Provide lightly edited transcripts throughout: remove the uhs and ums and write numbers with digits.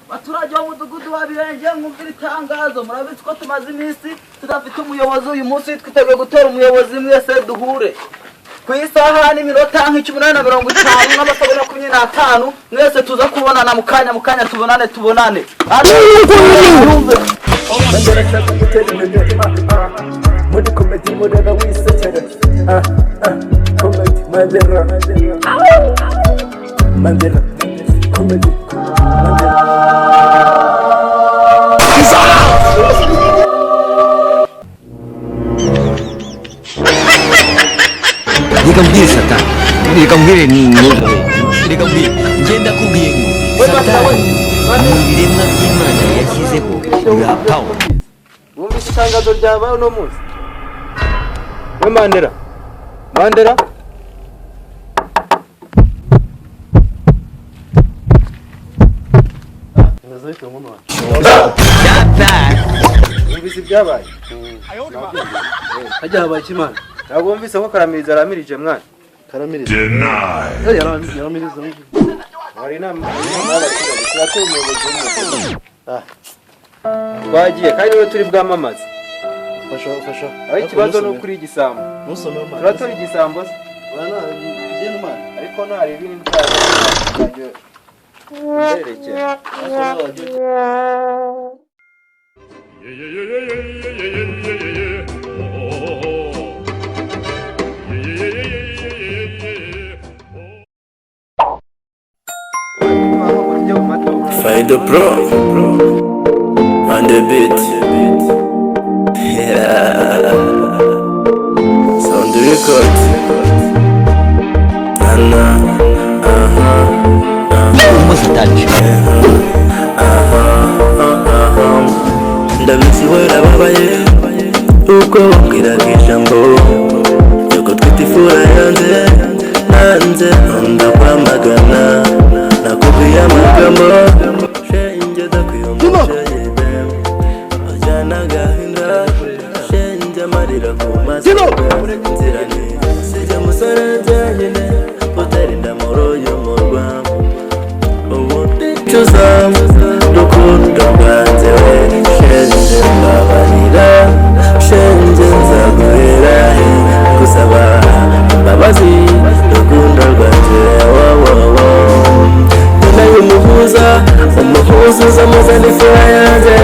Baturage b'umudugudu wa Birenge, mwumvira itangazo. Murabizi ko tumaze iminsi tudafite umuyobozi. Uyu munsi twiteguye gutora umuyobozi. Mwese duhure ku isaha n'iminota nka 8:50 n'amasegonda 25. Mwese tuza kubonana mu kanya, mu kanya. Tubonane, tubonane. Mandela, nshaka gutera imbere muri comedy, murera wisekere. Comedy Mandela, Mandela comedy, Mandela. Reka mbwire Satani, reka mbwire, ni reka mbwire, ngenda kubwiye ngo Satani mu biremwa by'Imana yashyizeho bwa power. Wumvise itangazo ryabaye uno munsi? We Mandela, Mandela. Wumvise ibyabaye? Hajya habaye ikimana. Ntabwo wumvise ko Karamiriza aramirije, mwana? Karamiriza yaramiriza. Hari inama y'abaturage, turatora umuyobozi w'umudugudu. Twagiye kandi niwe turi bwamamaze. Fasha, fasha. Aho ikibazo ni ukuri igisambo. Ntusome mwana. Turatora igisambo se? Tugende mwana. Ariko ntari ibindi nzajya nderekera. Yeah, yeah, yeah, yeah, yeah, yeah, yeah, yeah, yeah. Oh, oh, oh. Yeah, yeah, yeah, yeah, yeah, yeah, yeah, yeah. Oh. Tujye mu matora. Fido Pro on the beat. Yeah. Sound record. Nana. Umusitari. Ndabizi warababaye ubwo wambwiraga ijambo yuko twita ifura yanjye, nanjye ndakwamagana. Nakubwiye amagambo shenge, ndakwiyumvisha ujyana agahinda shenge, amarira ku maso nzira ni sijya musore njyenyine utarinda muri uyu murwa. Ubu ndicuza rukundo rwanjye, we shenge, mbabarira shenge, nzaguhera he gusaba imbabazi, rukundo rwanjye wowowo? Nkeneye umuhuza, umuhuza uzamuzana ifura yanjye.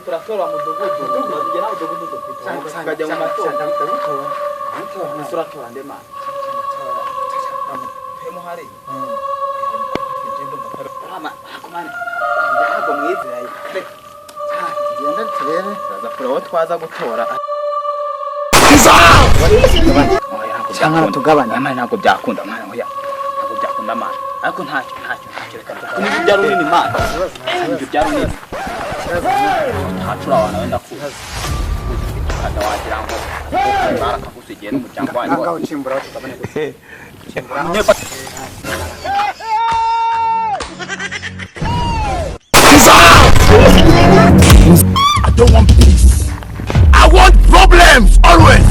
Turatora mudugudu, tugena mudugudu dufite, tukajya mu matora. Turatora nde mana? Muhari ntabwo mwizeye. Tugende turebe. Turaza kureba aho twaza gutora. Cyangwa tugabane. Mwana, ntabwo byakunda mwana, oya, ntabwo byakunda mwana. Ariko ntacyo, ntacyo, ntacyo, reka tugabane. Nibyo byari runini mwana, nibyo byari runini. Ntacura wana wenda kuza tukaza, wagira ngo barakagusigiye n'umuryango wanyu wose. Ngaho cimbura tugabane gusa. I don't want peace. I want problems always.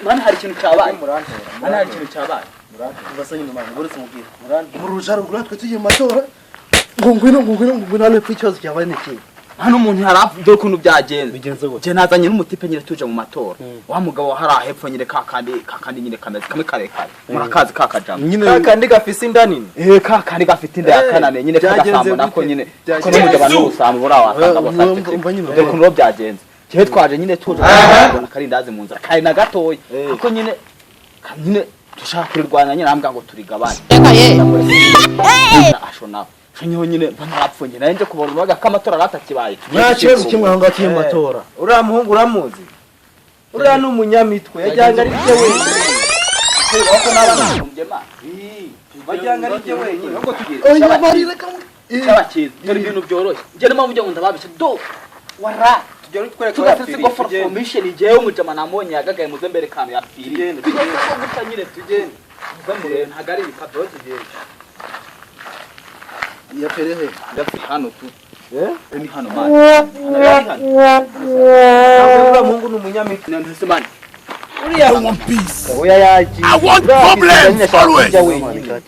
Mwana, hari ikintu cyabaye. Mwana, hari ikintu cyabaye. Ubasa nyine mwana, uretse mubwira. Mu rujaruguru twe tugiye mu matora, ngo ngwino, ngo ngwino, ngo ngwino hano hepfo. Ikibazo cyabaye ni ikihe? Hano umuntu yari, dore ukuntu byagenze. Bigenze gute? Njye nazanye n'umutipe nyine, tuje mu matora. Wa mugabo hariya hepfo nyine, ka kandi, ka kandi nyine kameze kamwe karekare, murakazi ka kajama. Nyine. Ka kandi gafise inda nini. Eh, ka kandi gafite inda ya kanane nyine. Byagenze Kagasambo nako gute? nyine. Byagenze Ko n'umugabo n'ubusambo buriya wasanga bose Umva, umva nyine. Dore ukuntu rero byagenze. Njyewe twaje nyine, tuje tubona karindazi mu nzira kari na gatoya, ariko nyine nyine dushaka kurirwanya nyine, arambwira ngo turigabane. Asho nawe shonyeho nyine mba narapfunye, nari nje kubona urubaga k'amatora ratakibaye. Nta kibazo kimwe aho ngaho tugiye mu matora. Uriya muhungu uramuzi? Uriya ni umunyamitwe, yajyanga ari bye wenyine. Ko n'abana man. Bajyanga ari bye wenyine. Ahubwo tugiye. Oya, marire kamwe. Cyaba cyiza. Dore ibintu byoroshye. Njye niyo mpamvu ugira ngo ndababishe do. Wara. Tugende twereke Tugatse go for formation, igihe umujama namubonye yagagaye, muze mbere kantu yapfiriye. Tugende, Tugende gutya nyine. Tugende. Muze murebe, ntabwo ari ibikato. Tugende. Yapere he? Ndapfi hano tu. Eh? Ni hano man. Hano yari hano. Uriya muhungu ni umunyamitwe. Ntese man. I want peace. Oya, yagiye. I want problems always. Wenyine.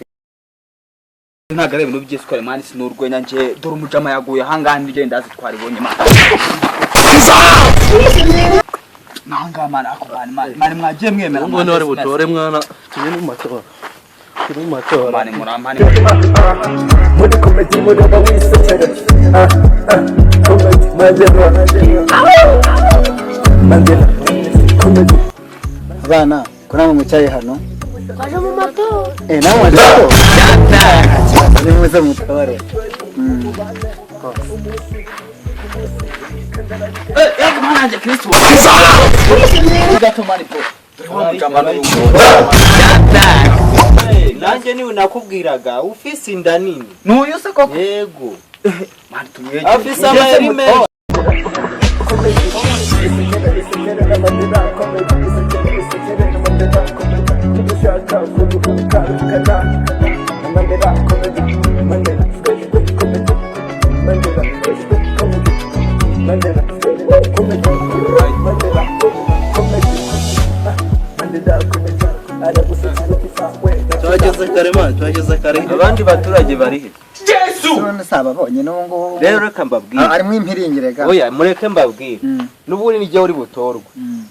Ntabwo ari ibintu by'isukari man, si n'urwenya nje. Dore umujama yaguye ahangaha, niryo ndazi twaribonye man. Nangaha man, ako man, man man, mwagiye mwemera. Ngo ni wari butore mwana, tujye mu matora. Turi mu matora. Man, muramani. Muri comedy muraba wisekera. Ah, ah, comedy Mandela. Mandela comedy. Abana, ko namwe mwicaye hano? Twaje mu matora. Eh, namwe mwaje gutora? Ni muze mutore. Eh, yego man, nanjye Kristo. Gato man, bro. Dore wa mujama n'uyu. Nanjye niwe nakubwiraga ufise inda nini. N'uyu se koko? Yego. Man, tumwegere. Afise amayeri menshi. Isekere na Mandela comedy. Isekere, isekere na Mandela comedy. Niba ushaka kuruhuka rukana na Mandela comedy. Mandela comedy. Mandela comedy. Mandela comedy. Mandela comedy. Ah, Mandela comedy. Aragusetsa ukifa we. Tuhageze kare man, tuhageze kare. Abandi baturage bari he? None se ababonye n'ubu ngubu? Rero reka mbabwire. Ah, harimo impiringire ga. Oya, mureke mbabwire. N'ubundi nijye uri butorwe.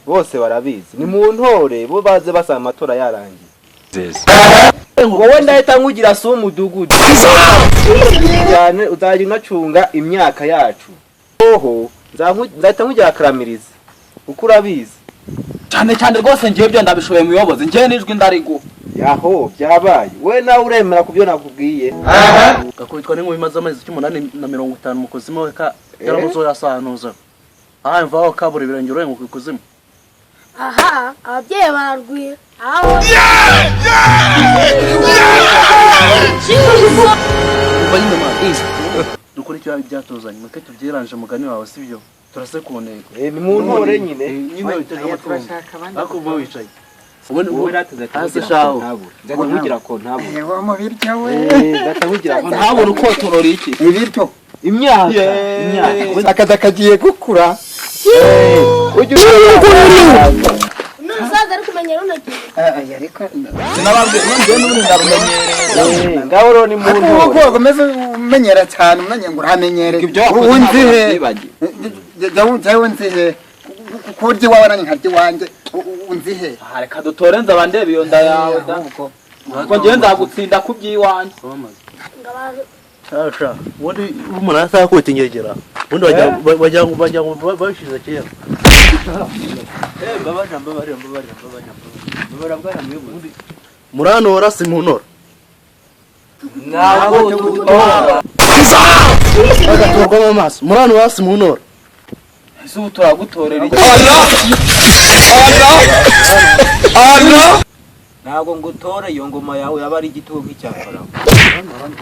Bose barabizi. Ni mu ntore bo baze basaba amatora yarangiye. Wowe ndahita nkugira si umudugudu. Cyane uzajya unacunga imyaka yacu. Oho, nzahita nkugira karamirizi. Kuko urabizi. Cyane cyane rwose, ngiye ibyo ndabishoboye muyobozi, ngiye n'ijwi ndariguha. Yaho byabaye. We nawe uremera ku byo nakubwiye. Gakubitwa n'inkuba imaze amezi 850 mu kuzimu ka yaramuzo yasanuza. Aha mvaho kabura ibirenge urenga ku kuzimu. Aha ababyeyi bararwira aho. Umva nyine man. Dukore icyo byatuzanye, mureke tubyiranje mugani wawe, sibyo? Turase ku ntego. Eh, ni mu ntore nyine. Nyine witega amatwi. Ariko uba wicaye. Ubundi Wowe rata hasi shaho. Nzahita nkugira ko ntabura. Eh, wa mu biryo we. Eh, nzahita nkugira ko Ntabura uko torora iki. Ibiryo. Imyaka. Imyaka. Akada kagiye gukura. Ujye ushaka. N'umusaza ari kumenyera runo gihe. Eh, ariko Sinababwiye none n'ubundi ndarumenyereye. Eh, ngaho rero ni mu ariko ntore. ubu ukomeze umenyera cyane, umenye ngo uramenyere. Ibyo wakoze Ubu ntabwo nzi he? nabyibagiwe. Jya unzi he? Kurya iwawe nanjye nkarya iwanjye. Unzi he? Aha, reka dutore, nzaba ndeba iyo nda yawe da. Ahubwo. Kuko ngewe nzagutsinda ku by'iwanjye. Ngo abantu Shasha, ubundi umuntu asaba kwita ingegera. Ubundi wagira ngo babishize kera. Mbabarira, mbabarira, mbabarira, mbabarira, mbabarira bwana muyobozi. Murantora si muntora. Ntabwo tugutora. Bagaturwamo amaso. Murantora si muntora. Ese ubu turagutorera iki? Ntabwo ngutora, iyo ngoma yawe yaba ari igitugu nk'icya Farawo.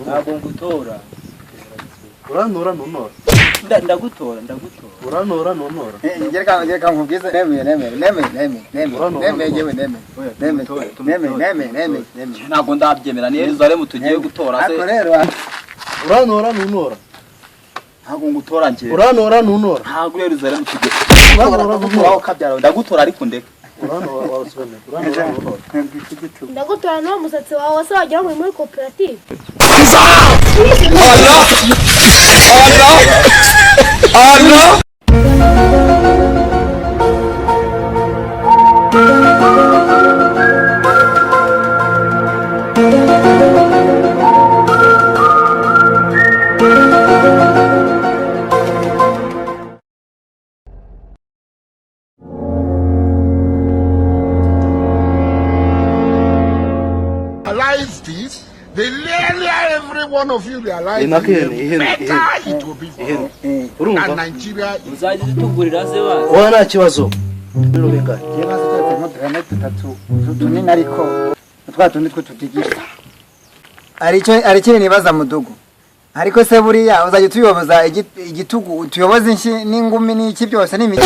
Ntabwo ngutora. Urantora ntuntora. Ndagutora, ndagutora. Urantora ntuntora. Reka nkubwize, nemeye, nemeye, nemeye, nemeye, nemeye, nemeye, yewe, nemeye, nemeye, nemeye, nemeye, nemeye, nemeye. Ntabwo ndabyemera, ni Yerusalemu tugiye gutora se? Ariko rero Urantora ntuntora. Ntabwo ngutora njyewe. Urantora ntuntora. Ntabwo Yerusalemu tugiye. Urantora Ndagutora ntuntora. ukabyara, ndagutora ariko ndeke. Urantora warusubira. Urantora ntuntora. Ndagutora n'uwo musatsi wawe se wagira ngo uri muri koperative. Realize this, the earlier every one of you realize Inaka it, ihene, the ihene, better ihene. it will be for Ihene. us. Urumva? And Nigeria is Uzajya uzitugurira se basi. Oya, nta kibazo. Ibiro bingahe? Njye maze cyatse nk'uduhene dutatu tunini, ariko twa tundi tw'utudigisa. Hari icyo nibaza, mudugu. Ariko se buriya uzajya utuyoboza igitugu, utuyoboza inshyi n'ingumi n'iki byose n'imiti?